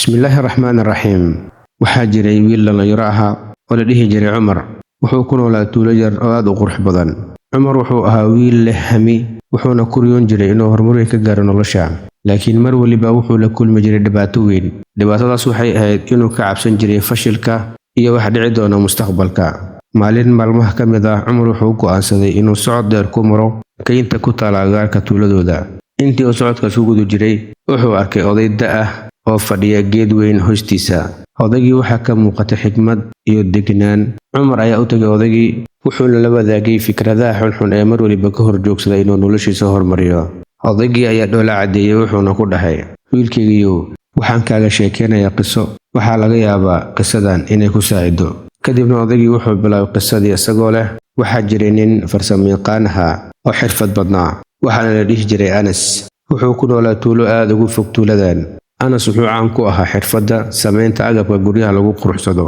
Bismillaahi raxmaani raxiim. Waxaa jiray wiil dhallinyaro ahaa oo la dhihi jiray Cumar. Wuxuu ku noolaa tuulo yar oo aad u qurux badan. Cumar wuxuu ahaa wiil leh hami, wuxuuna ku riyoon jiray inuu horumar weyn ka gaaro nolosha. Laakiin mar waliba wuxuu la kulmi jiray dhibaato weyn. Dhibaatadaas waxay ahayd inuu ka cabsan jiray fashilka iyo wax dhici doona mustaqbalka. Maalin maalmaha ka mid ah, Cumar wuxuu go'aansaday inuu socod dheer ku maro kaynta ku taal agagaarka tuuladooda. Intii uu socodkaas ku guda jiray, wuxuu arkay oday da' ah oo fadhiya geed weyn hoostiisa. Odaygii waxaa ka muuqatay xikmad iyo deganaan. Cumar ayaa u tagay odaygii, wuxuuna la wadaagay fikradaha xunxun ee mar waliba ka hor joogsada inuu noloshiisa horumariyo. Odaygii ayaa dhoola caddeeyay, wuxuuna ku dhahay, "Wiilkaygiiyow, waxaan kaaga sheekeynayaa qiso. Waxaa laga yaabaa qisadan inay ku saacido." Kadibna odaygii wuxuu bilaabay qisadii isagoo leh, "Waxaa jiray nin farsamayaqaan ahaa oo xirfad badnaa, waxaana la dhihi jiray Anas. Wuxuu ku noolaa tuulo aad uga fog tuuladan. Anas wuxuu caan ku ahaa xirfadda samaynta agabka guryaha lagu quruxsado,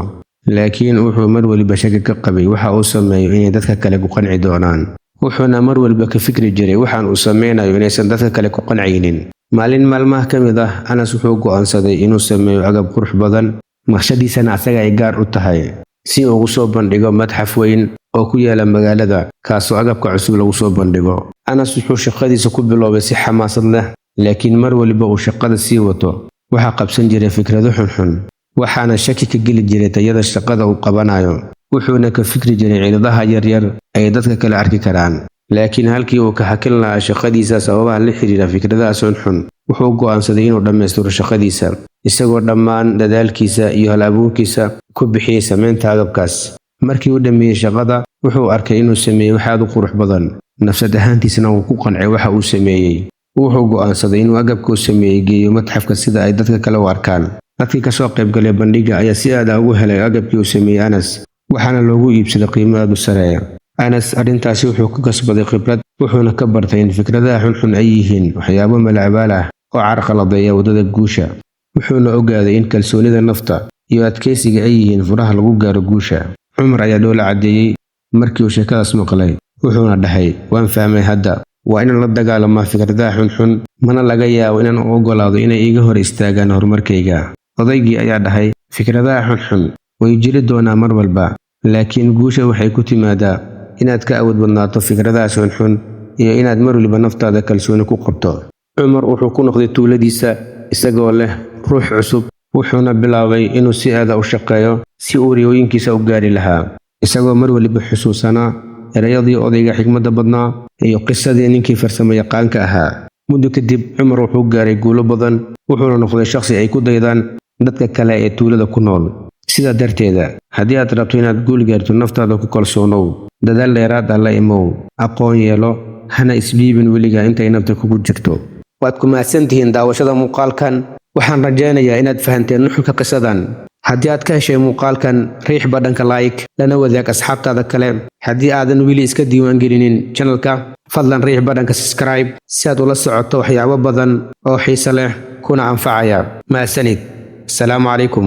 laakiin wuxuu mar waliba shaki ka qabay waxa uu sameeyo inay dadka kale ku qanci doonaan. Wuxuuna mar walba ka fikri jiray waxaan uu sameynayo inaysan dadka kale ku qancaynin. Maalin maalmaha ka mid ah, Anas wuxuu go'aansaday inuu sameeyo agab qurux badan, naqshadiisana asaga ay gaar u tahay, si uu ugu soo bandhigo madxaf weyn oo ku yaala magaalada, kaasoo agabka cusub lagu soo bandhigo. Anas wuxuu shaqadiisa ku biloobay si xamaasad leh, laakiin mar waliba uu shaqada sii wato, waxaa qabsan jiray fikrado xunxun, waxaana shaki ka geli jiray tayada shaqada uu qabanayo, wuxuuna ka fikri jiray ciladaha yaryar ay dadka kale arki karaan. Laakiin halkii uu ka hakin lahaa shaqadiisa sababaha la xiriira fikradahaas xunxun, wuxuu go'aansaday inuu dhammaystiro shaqadiisa, isagoo dhammaan dadaalkiisa iyo hal-abuurkiisa ku bixiyey samaynta agabkaas. Markii uu dhammeeyey shaqada, wuxuu arkay inuu sameeyey wax aad u qurux badan, nafsad ahaantiisna uu ku qancay waxa uu sameeyey. Wuxuu go'aansaday inuu agabka uu sameeyey geeyo matxafka sida ay dadka kale u arkaan. Dadkii kasoo qaybgalay bandhigga ayaa si aad ah ugu helay agabkii uu sameeyey Anas, waxaana loogu iibsaday qiimo aad u sareeya. Anas arrintaasi wuxuu ka kasbaday khibrad, wuxuuna ka bartay in fikradaha xunxun ay yihiin waxyaabo malacabaal ah oo carqaladeeya waddada guusha. Wuxuuna ogaaday in kalsoonida nafta iyo adkaysiga ay yihiin furaha lagu gaaro guusha. Cumar ayaa dhoola caddeeyey markii uu sheekadaas maqlay, wuxuuna dhahay, 'Waan fahmay hadda. Waa inaan la dagaalamaa fikradaha xunxun, mana laga yaabo inaan u oggolaado inay iga hor istaagaan horumarkayga.' Odaygii ayaa dhahay, 'Fikradaha xunxun way jiri doonaa mar walba, laakiin guusha waxay ku timaadaa inaad ka awood badnaato fikradahaas xunxun iyo inaad mar waliba naftaada kalsooni ku qabto.' Cumar wuxuu ku noqday tuuladiisa isagoo leh ruux cusub, wuxuuna bilaabay inuu si aada u shaqeeyo si uu riyooyinkiisa u gaari lahaa, isagoo mar waliba xusuusanaa erayadii odayga xikmadda badnaa iyo qisadii ninkii farsamo yaqaanka ahaa. Muddo kadib, Cumar wuxuu gaaray guulo badan, wuxuuna noqday shakhsi ay ku daydaan dadka kale ee tuulada ku nool. Sidaa darteeda, haddii aad rabto inaad guul gaarto, naftaada ku kalsoonow, dadaal dheeraad ah la imow, aqoon yeelo, hana isdhiibin weligaa intay nafta kugu jirto. Waad ku mahadsantihiin daawashada muuqaalkan. Waxaan rajaynayaa inaad fahanteen nuxurka qisadan. Haddii aad ka heshay muuqaalkan, riix badhanka like, lana wadaag asxaabtaada kale. Haddii aadan weli iska diiwaangelinin channelka, fadlan riix badhanka subscribe si aad ula socoto waxyaabo badan oo xiiso leh kuna anfacaya. Mahadsanid. Asalaamu calaykum.